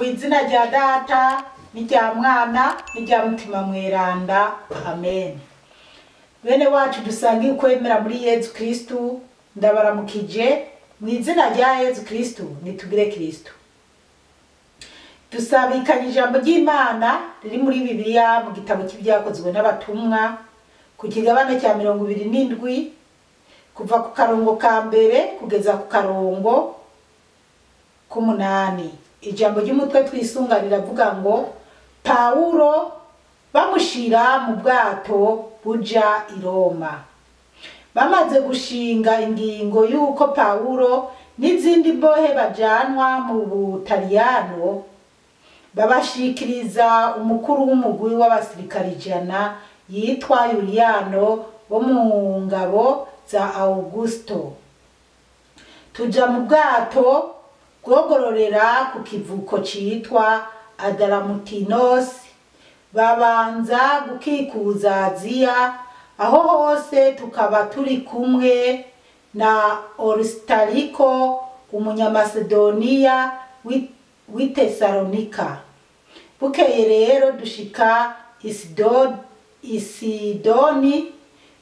Ku izina rya Data n'irya Mwana n'irya Mutima Mweranda, amen. Bene wacu dusangiye ukwemera muri Yezu Kristu, ndabaramukije mu izina rya Yezu Kristu, nitugire Kristu. Dusabikanye ijambo ry'Imana riri muri Bibiliya mu gitabo cy'Ibyakozwe n'Abatumwa ku kigabane cya 27, kuva ku karongo ka mbere kugeza ku karongo k'umunani. Ijambo ry'umutwe twisunga riravuga ngo Pawulo bamushira mu bwato buja i Roma. Bamaze gushinga ingingo y'uko Pawulo n'izindi mbohe bajanwa mu Butaliyano, babashikiriza umukuru w'umugwi w'abasirikari 100 yitwa Yuliyano wo mu ngabo za Augusto. Tuja mu bwato bwogororera ku kivuko citwa Adaramutinos, babanza gukikuza Aziya, aho hose tukaba turi kumwe na Aristariko umunyamasedoniya w'i Tesalonika. Bukeye rero dushika Isidoni.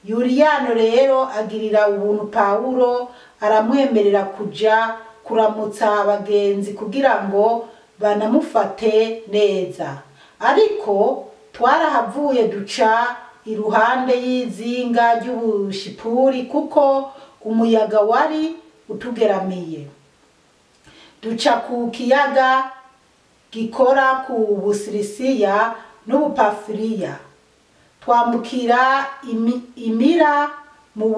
Yuliyano rero agirira ubuntu Pawulo, aramwemerera kuja kuramutsa abagenzi kugira ngo banamufate neza. Ariko twarahavuye duca iruhande y'izinga ry'Ubushipuri, kuko umuyaga wari utugeramiye. Duca ku kiyaga gikora ku Busirisiya n'Ubupafiriya, twambukira Imira mu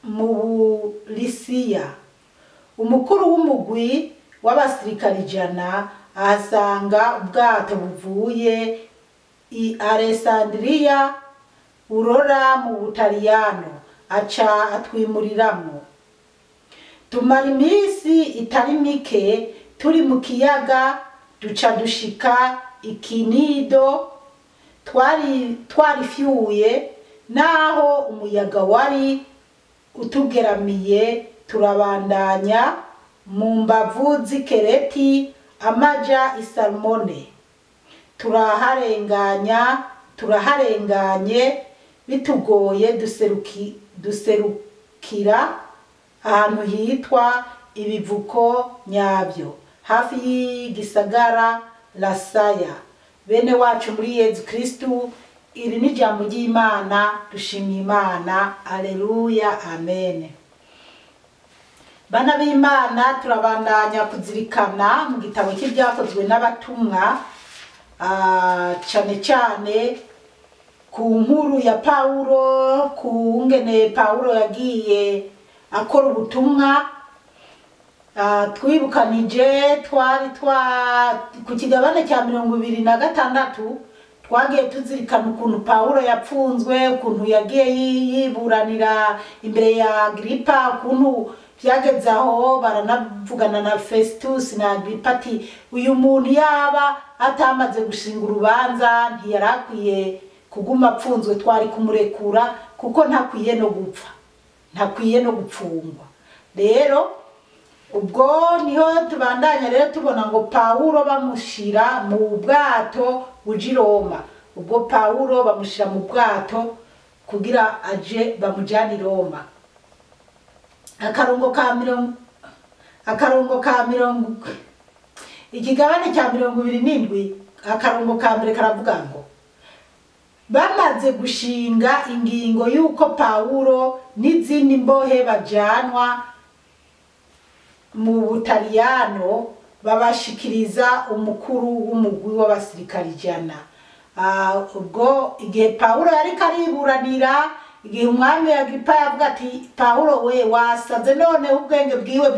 Bulisiya. Umukuru w'umugwi w'abasirikari 100 ahasanga ubwato buvuye i Alessandria urora mu Butaliyano, aca atwimuriramwo. Tumara iminsi itari mike turi mu kiyaga, duca dushika Ikinido. Twarifyuye naho umuyaga wari utugeramiye, turabandanya mu mbavu z'Ikereti amaja i Salmone. Turaharenganye bitugoye, duserukira ahantu hitwa ibivuko nyabyo, hafi y'igisagara Lasaya. Bene wacu muri Yezu Kristu, iri ni ijambo ry'Imana, dushimye Imana. Aleluya, amen. Bana b'Imana, turabandanya kuzirikana mu gitabo cy'Ibyakozwe n'Abatumwa, cane cane ku nkuru ya Pawulo, ku ngene Pawulo yagiye akora ubutumwa. Twibukanije twari ku kigabane cya 26, twagiye tuzirikana ukuntu Pawulo yapfunzwe, ukuntu yagiye yiburanira imbere ya Agripa, ukuntu byageze aho baranavugana na Festus na Agripa ati uyu muntu yaba atamaze gushinga urubanza ntiyarakwiye kuguma apfunzwe, twari kumurekura kuko ntakwiye no gupfa, ntakwiye no gupfungwa. Rero ubwo niho tubandanya rero tubona ngo Pawulo bamushira mu bwato buja i Roma. Ubwo Pawulo bamushira mu bwato kugira aje bamujane i Roma. Akarongo ka mirongo, ikigabane cya 27, akarongo ka mbere karavuga ngo bamaze gushinga ingingo y'uko Pawulo n'izindi mbohe bajanwa mu Butaliyano, babashikiriza umukuru w'umugwi w'abasirikari 100. Ubwo igihe Pawulo yariko ariburanira, igihe umwami Agripa yavuga ati Pawulo we wasaze, none ubwenge bwiwe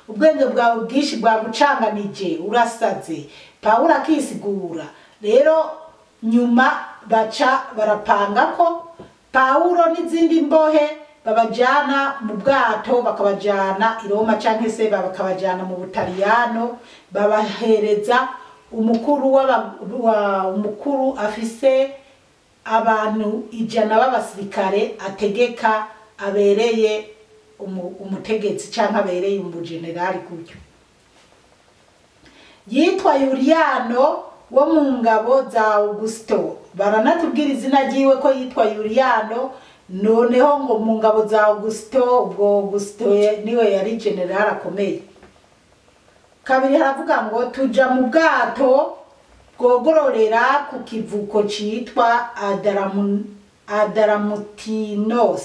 ubwenge bwawe bwinshi bwagucanganije, urasaze. Pawulo akisigura. Rero nyuma baca barapanga ko Pawulo n'izindi mbohe babajana mu bwato, bakabajana i Roma canke se bakabajana mu Butaliyano, babahereza umukuru umukuru afise abantu 100 b'abasirikare ategeka, abereye umutegetsi canke abereye umugenerali gutyo. Yitwa Yuriyano wo mu ngabo za Augusto. Baranatubwira izina ryiwe ko yitwa Yuriyano, noneho ngo mu ngabo za Augusto, ubwo Augusto niwe yari general akomeye. Kabiri haravuga ngo tuja mu bwato bwogororera ku kivuko citwa Adaramutinos.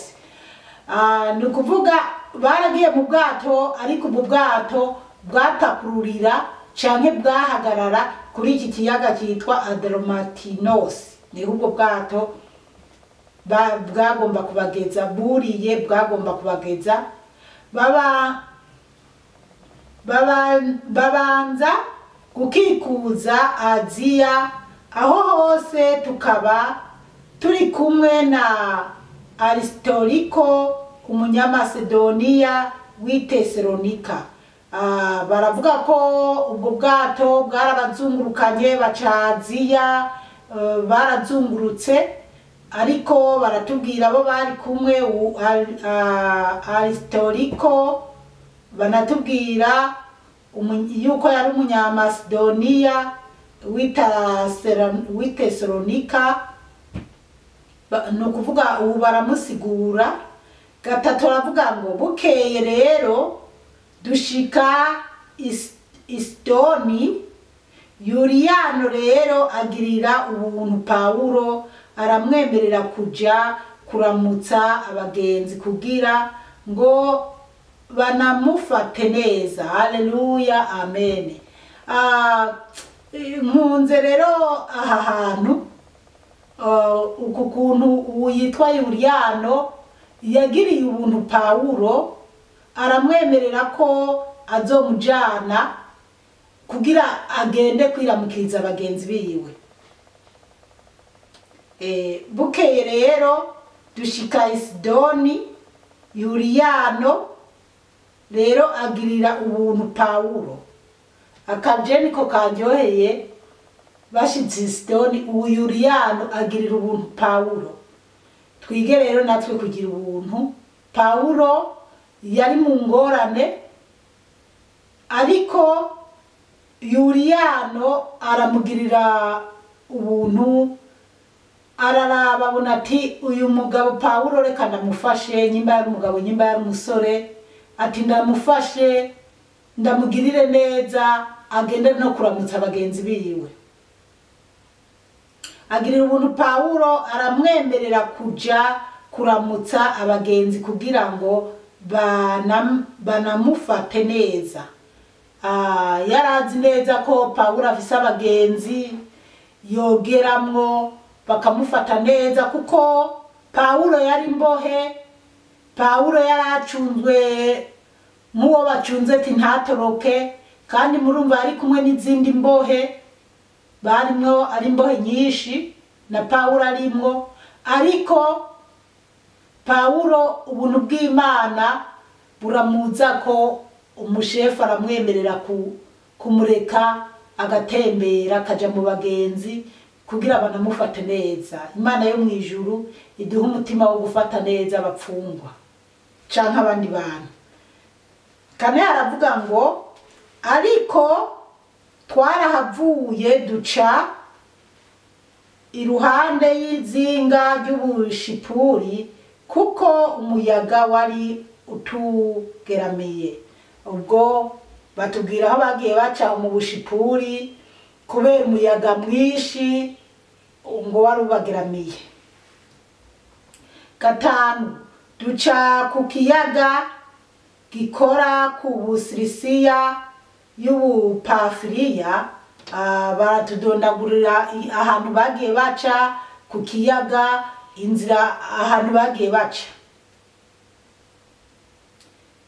Ni ukuvuga baragiye mu bwato, ariko ubu bwato bwapakururira canke bwahagarara kuri iki kiyaga cyitwa Adaramutinos. Niho ubwo bwato bwagomba kubageza, buriye bwagomba kubageza. Babanza gukikuza Aziya, aho hose tukaba turi kumwe na Aristoriko umunyamasedoniya w'i Tesalonika. Baravuga ko ubwo bwato bwarabazungurukanye baca Aziya, barazungurutse, ariko baratubwira abo bari kumwe, Aristoriko, banatubwira yuko yari umunyamasedoniya w'i Tesalonika. Ni ukuvuga ubu baramusigura. Gatatu aravuga ngo bukeye rero dushika Isitoni. Yuriyano rero agirira ubuntu Pawulo, aramwemerera kuja kuramutsa abagenzi kugira ngo banamufate neza. Haleluya, amen. Nkunze rero aha hantu uku kuntu uyu yitwa Yuriyano yagiriye ubuntu Pawulo, aramwemerera ko azomujana kugira agende kwiramukiriza abagenzi biwe. Bukeye rero dushika Isidoni. Yuriyano rero agirira ubuntu Pawulo. Akaje niko kanjoheye, bashitse Isidoni, ubu Yuriyano agirira ubuntu Pawulo. Twige rero natwe kugira ubuntu. Pawulo yari mu ngorane, ariko Yuriyano aramugirira ubuntu, araraba abona ati uyu mugabo Pawulo reka ndamufashe, nyimba yari umugabo nyimba yari umusore, ati ndamufashe ndamugirire neza, agende no kuramutsa abagenzi biwe. Agirira ubuntu Pawulo, aramwemerera kuja kuramutsa abagenzi kugira ngo banamufate neza. Yarazi neza ko Pawulo afise abagenzi yogeramwo bakamufata neza, kuko Pawulo yari imbohe. Pawulo yaracunzwe nk'uwo bacunze ati ntatoroke, kandi murumva ari kumwe n'izindi mbohe, barimwo ari imbohe nyinshi na Pawulo arimwo. Ariko Pawulo ubuntu bw'Imana buramuza ko umushefu aramwemerera kumureka agatembera akaja mu bagenzi kugira banamufate neza. Imana yo mwijuru iduha umutima wo gufata neza abapfungwa canke abandi bantu. Kane aravuga ngo ariko twarahavuye duca iruhande y'izinga ry'ubushipuri, kuko umuyaga wari utugeramiye. Ubwo batubwira aho bagiye baca mu bushipuri kubera umuyaga mwinshi ngo wari ubageramiye. Gatanu duca ku kiyaga gikora ku Busirisiya y'Ubupafiriya. Baratudondagurira ahantu bagiye baca ku kiyaga, inzira ahantu bagiye baca.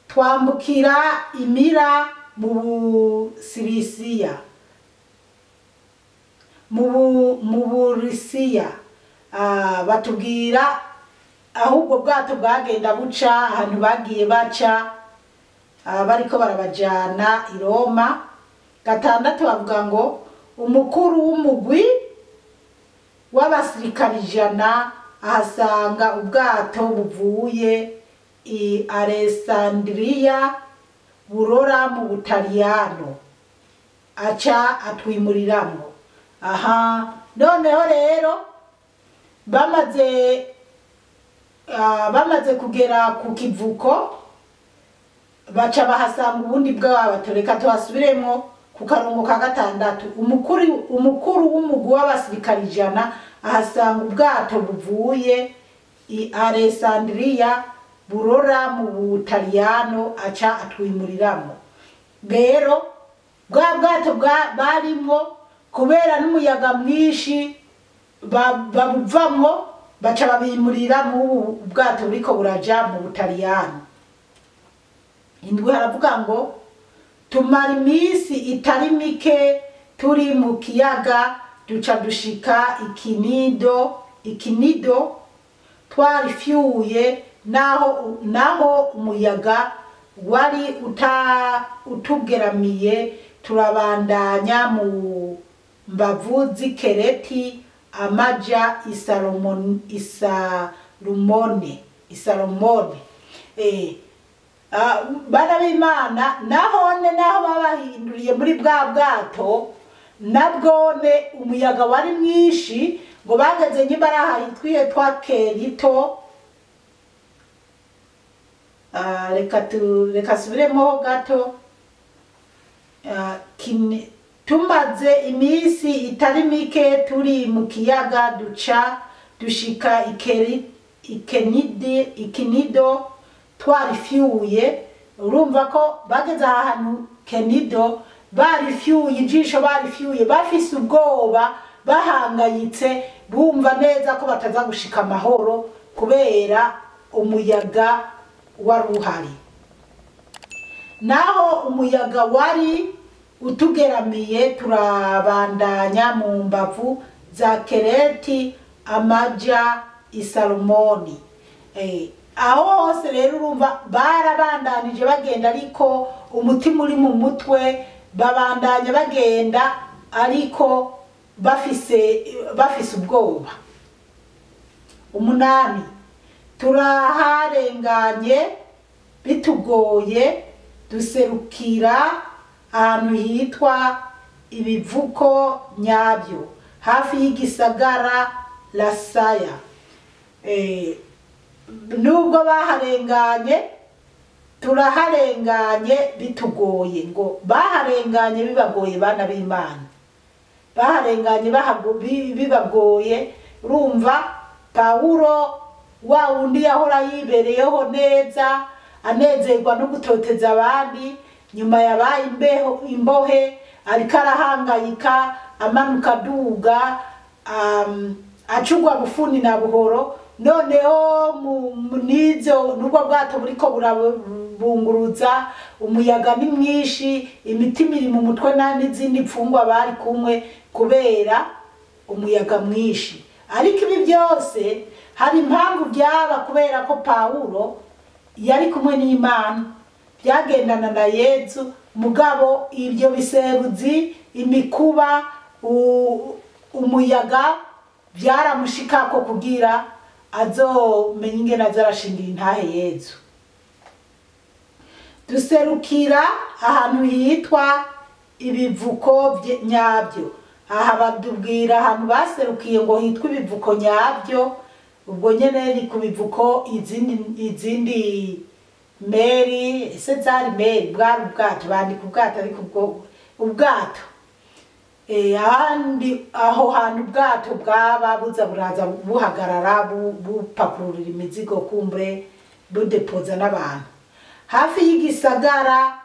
Twambukira Imira mu Busirisiya, mu Burisiya. Batubwira aho ubwo bwato bwagenda buca, ahantu bagiye baca bariko barabajana i Roma. Gatandatu bavuga ngo umukuru w'umugwi w'abasirikari 100 ahasanga ubwato buvuye i Alessandria burora mu Butaliyano. Aca atwimuriramwo. Aha noneho rero bamaze kugera ku kivuko, baca bahasanga ubundi bwato. Reka tuhasubiremo ku karongo ka 6. Umukuru w'umugwi w'abasirikari 100 ahasanga ubwato buvuye i Alessandria burora mu Butaliyano, aca atwimuriramo. Rero bwa bwato barimwo, kubera n'umuyaga mwinshi, babuvamwo, baca babimurira mu bwato buriko buraja mu Butaliyano. 7 haravuga ngo tumara iminsi itari mike turi mu kiyaga, duca dushika Ikinido twarifyuye, naho umuyaga wari utugeramiye, turabandanya mu mbavu z'Ikereti amaja Isalomone. Bana b'Imana, nahone naho babahinduriye muri bwa bwato, nabwone umuyaga wari mwinshi. Ngo bageze nyibara hitwiye twa Kerito. Reka subiremo gato. Tumaze iminsi itari mike turi mu kiyaga, duca dushika Ikinido twarifyuye. Urumva ko bageze ahantu Kenido barifyuye ijisho, barifyuye, bafise ubwoba, bahangayitse, bumva neza ko bataza gushika amahoro kubera umuyaga wari uhari. Naho umuyaga wari utugeramiye, turabandanya mu mbavu za Kereti amaja Isalomoni. Aho hose rero urumva barabandanije bagenda, ariko umutima uri mu mutwe, babandanya bagenda ariko bafise ubwoba. 8 turaharenganye bitugoye, duserukira ahantu hitwa Ibivuko Nyabyo, hafi y'igisagara Lasaya. Nubwo baharenganye, turaharenganye bitugoye, ngo baharenganye bibagoye. Bana b'Imana, baharenganye bibagoye. Urumva Pawulo wa wundi yahora yibereyeho neza, anezerwa no gutoteza abandi, nyuma yabaye imbohe, ariko arahangayika, amanuka aduga, acugwa bufuni na buhoro. Noneho n'ibyo, n'ubwo bwato buriko burabunguruza, umuyaga ni mwinshi, imitima iri mu mutwe n'izindi mfungwa bari kumwe kubera umuyaga mwinshi. Ariko ibi byose hari impamvu byaba, kubera ko Pawulo yari kumwe n'Imana, byagendana na Yezu. Mugabo ibyo bisebuzi, imikuba, umuyaga byaramushikako kugira azomenye ingene azarashingira intahe Yezu. Duserukira ahantu hitwa Ibivuko Nyabyo. Aha badubwira ahantu baserukiye ngo hitwa Ibivuko Nyabyo. Ubwo nyene ni ku bivuko, izindi meri, ese zari meri, bwari ubwato, bandika ubwato, ariko ubwo ubwato, ahandi aho hantu ubwato bwaba buza buraza buhagarara, bupakururira imizigo, kumbure budepoza n'abantu, hafi y'igisagara.